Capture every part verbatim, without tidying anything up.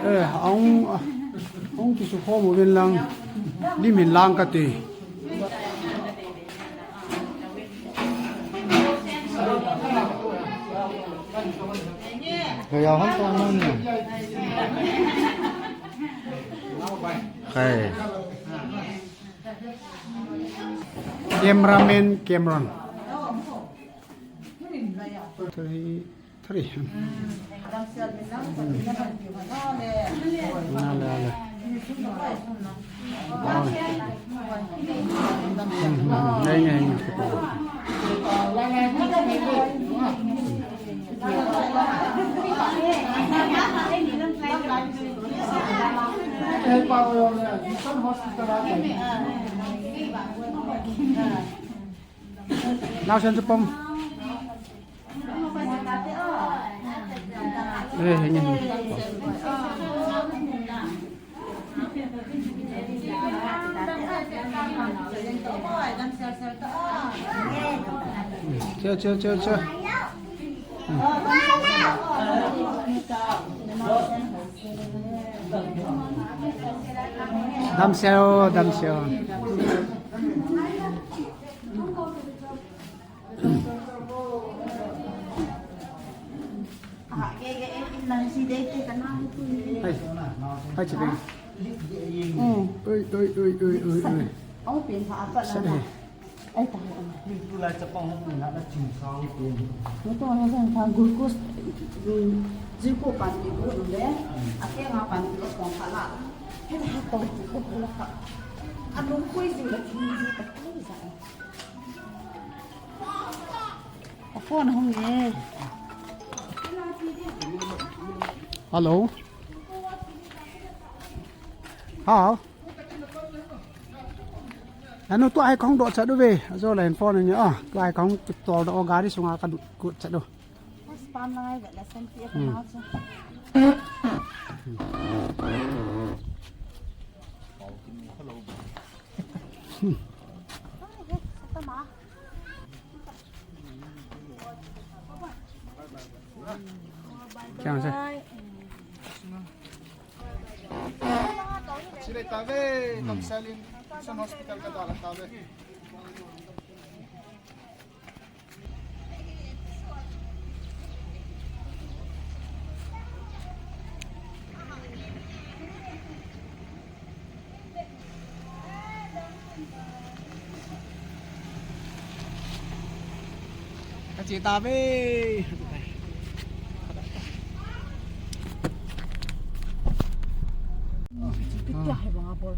Eh, aung, aung kisu khomu vin lang, lim hin lang kati. Kaya han ta man. Hai. Cameraman Cameron. Three, three. Ale, ale. Hmm, hmm, hmm. Ngai, ngai, ngai. Nao sen chapom. Eh, henge, henge. Che, che, che, che. Damsel o, damsel o. Hai, hai, che. Oi, oi, oi, oi, oi, oi. Sa, eh. Ai, tahi, ai. Tulai chapang hung pun na, na ching sang pun. Motor na jang ta glucose, um, zirko pan ni ko le. Ake nga pan ni ko kong kala. He ta to ko ko la ka. Anu koi zing la tin zi ta ko za. A phone hung e. Hello. Hao. Anu, tua hi kahung doh chat uve. Ajo la hin phone ni a. Tua hi kahung tol doh gari sunga kalut chat u. Spam na ngai vet la sen ti ka mau chu. Hmm. Ai, he, sa ta ma. Kya se? Chile tave, Kamsalin, Mission Hospital ka dala tave. Ka che tave. Pitia hai banga bol.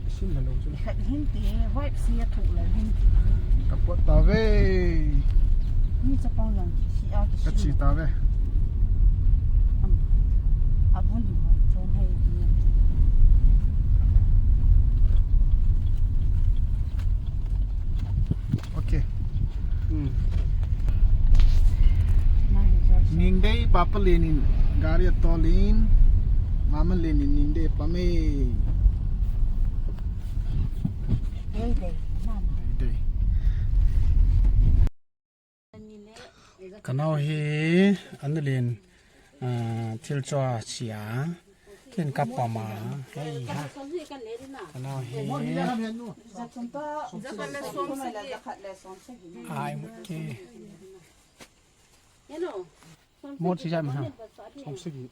Sin la lo chu. Khat hin ti, vibe si a thu la hin ti. Ka pot tave. Ni chapang lang si a ki. Ka che tave. Am. Abun ni ho, chom hai ni. Okay. Hmm. Ningdei Papa Lenin gari atolin, Mama Lenin Ningdei pame. Dei, dei, mama. Dei. Ka nao hi, Anu Len, ah, thil cho a chia. Ken ka pama. Hei ha. Ka nao hi. Ai, mut ke. Mot si jam ha. Som sagi.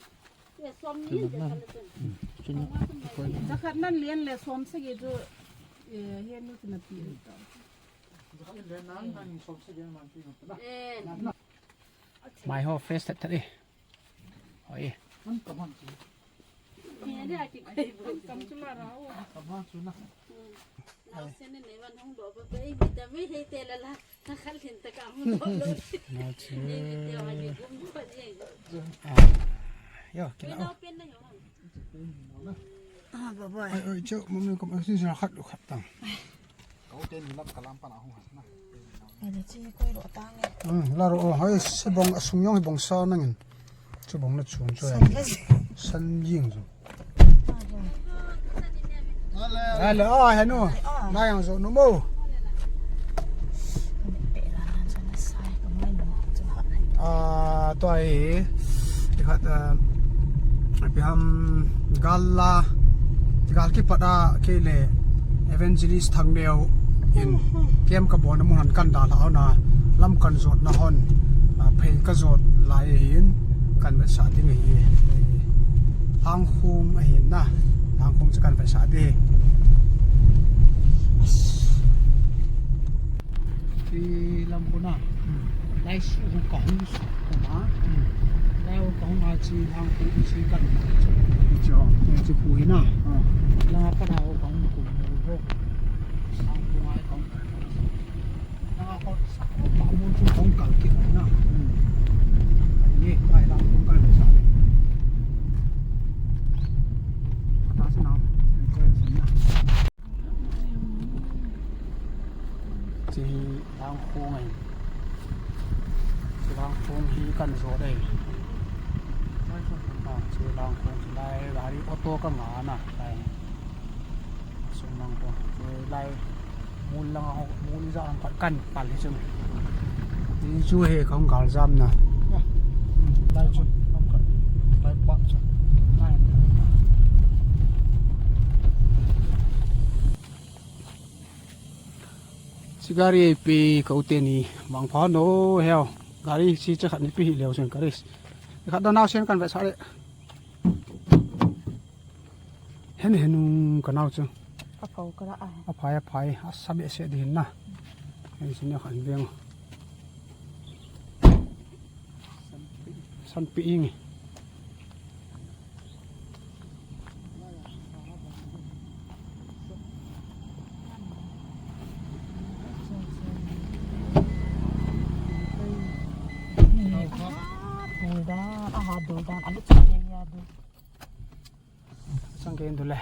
Jakhat nan len le som sagi chu, eh, hian nu chu na pi. Mai ho fresh that that e. Hoi. Nau sen nei van hung do ba ba, ei, mi ta mi hei te la la. Na khal hin ta ka hung do lo. Na chu. Ei, mi te wa ni gum ko ni. Ah, yo, kila. Ah, bye bye. Oi, oi, chau, mami kom asi sa khat lu khat tang. Kau te ni lam kalam pan ahung has na. Ai, le chi koi lo tang e. Hmm, la ro, oh, hai, se bong asung yong bong sa nangin. Chu bong na chung chu. San le. San ying chu. Ale, oh, henu. Na yang zo nu mo. Ah, tua hi. Ikhat, ah, Api ham gal la, gal kipat a kei le Evangelist Thangneo in kem ka bon mun han kan dalha na, lam kan jot na hon, a, phei ka jot lai hin kan vetsah ding ahi. Langkhong ahin na, Langkhong chu kan vetsah ding. Ti lam ko na. Hmm. Lai su hu ka hung su ko ma. Hmm. Lai hu ka hung a chi Langkhong chi kan. Cho, eh, chu pu hi na. Ah. La pa na hu ka hung ku mu ho. Langkhong ai ka hung. La ko sa ko pa mu chu hung kal ki na. Hmm. Ye, lai Langkhong kan sa le. Ta sa na. Ko sa na. Chu hi Langkhong ahi. Chu Langkhong hi kan jot ahi. Ah, chu Langkhong chu lai gari auto ka nga na lai. Sung Langkhong chu lai mol lang a ho, mol ija ang kan pal hi chu. Ti chu he khong gal jam na. Lai chu, lai pa chu. Lai. Chi gari ei pi ko te ni vang pha no heo. Gari chi cha khat ni pi hi leo sen gari. Khat da nau sen kan vetsah le. Hen hen nung ka nau chu. A phai ka la a. A phai, a phai, a sa behseh ding na. Hen sin ya khan veng. San pi ing. Dul dan, aha, dul dan, alu chale ya dul. Sang ke dul le.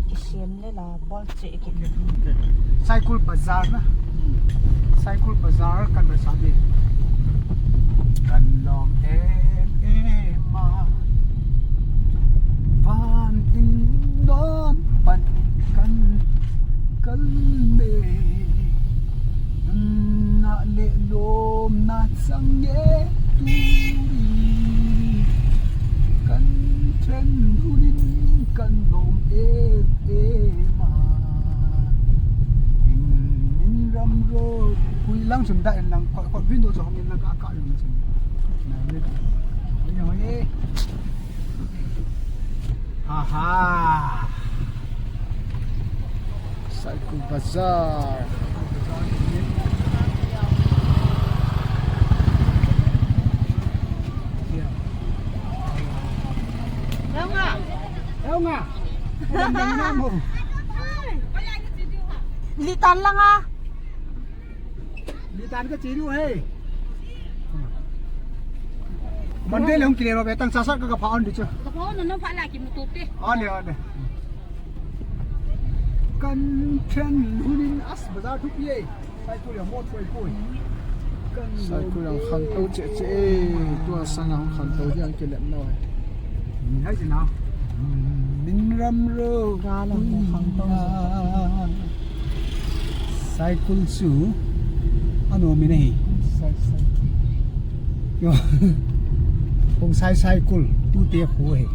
Kisem le la bol che ki. Saikul Bazar na. Saikul Bazar kan vetsah ding. Kan lom em em a. Van in don pan kan kal me. Na le lom na chang ye tu ri. Kan then hun in kan lom em em a. In min ram ro. Hui lang chun da in lang ko, ko window chu hong in lang ka, ka yung chun. Na le. Oi, oi. Ha ha. Saikul Bazar. Eunga. Eunga. Litan lang a. Litan ka chiru he. Monday le hung kile ro be tang sasat ka ka pha on di chu. Ka pha on no pha la ki mutu te. On le, on le. Kan then hun in as bazar thupi e. Saikul ya mo thoi koi. Saikul yang khantou che che e. Tua sang yang khantou yang kilem no e. Hai si na. Min ram ro. Ga la mo khantou. Saikul chu anom in ahi. Sai, sai. Yo. Khongsai Saikul tute khu ahi.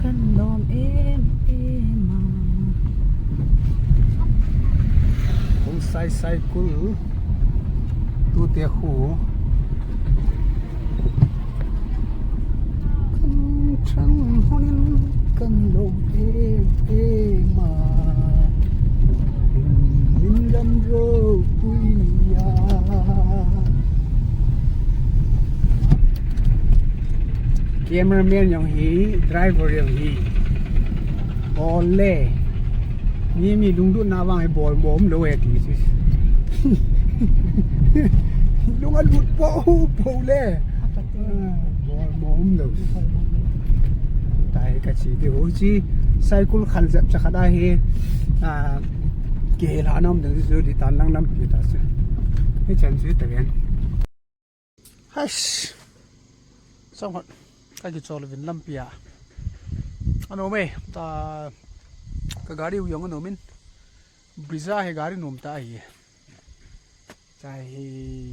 Kan lom em em a. Khongsai Saikul tute khu. Kan thang honin kan lom em em a. Min ram ro pui a. Cameraman jong hi, driver jong hi. Ole. Mi, mi lunglut na vang hi bol bom lou e ti si. Lung a lut po, po le. Bol bom lou. Tai ka chi ti ho chi. Saikul khan jep cha khat ahi. A, ke la nam dang su di tan lang nam pi ta su. He chan su ta gen. Hais. Song hot. Ka kichol vin lampi a. Anom e, ta ka gari u jong anom in. Brezza hi gari nom ta ahi. Tahi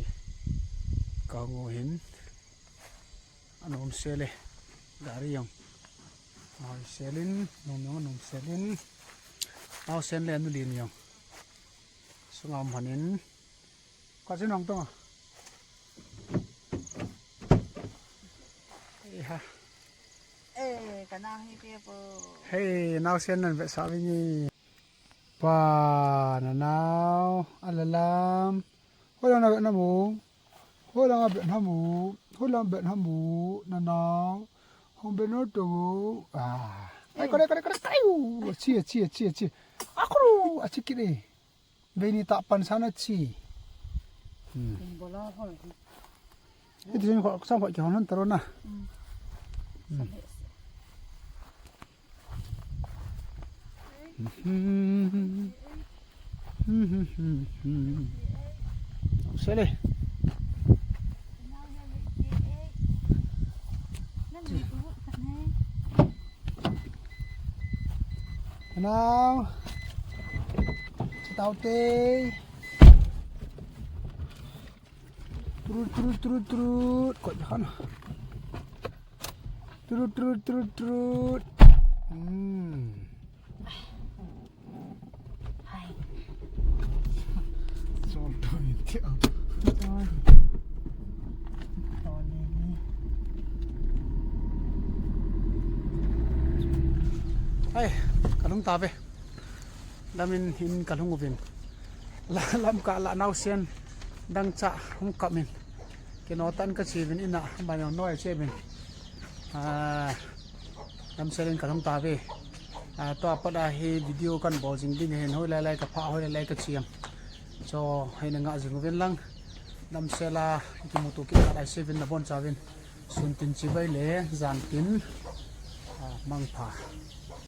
kong u hin. Anom sele. Gari jong. Ahoi selin, nom jong anom selin. Naosen le anu lin jong. Sunga um hanin. Ka sin hong tong a. Ei ha. Eh, ka nao hi pe po. Hei, naosen nan vetsah vinge. Pa, nanao, alalam. Hoilang na bet namu. Hoilang a bet namu. Hoilang bet namu. Nanao. Hong bet no to. Ah. Ai, kore, kore, kore, kore. Achi, achi, achi, achi. Akuru, achi kit e. Veini tah pan sana chi. Hmm. Kin bola hoi. Iti jeng ko sang ko ki hon hon taro na. Hmm. Hmm. Hmm. Hmm. Hmm. Hmm. Sele. Now, sit out day. Turut, turut, turut, turut. Kot hana. Turut, turut, turut, turut. Hmm. Hai. Sol to ni ti a. Sol. Sol ni ni. Hai, kalung ta ve. Lamin in kalung uvin. La, lam ka la naosen dang cha hung kamin. Kino tan ka chivin ina, ba yong noi chevin. Ah, damsel in kalung ta ve. Ah, to apat a hi video kan bol jing ding hin, hoi lai lai ka pha, hoi lai lai ka chiam. So, hei na nga jing uvin lang. Damsel a kimuto kit khat a hi sevin na bon chavin. Sun tin chibai le, jan tin. Ah, mangpha.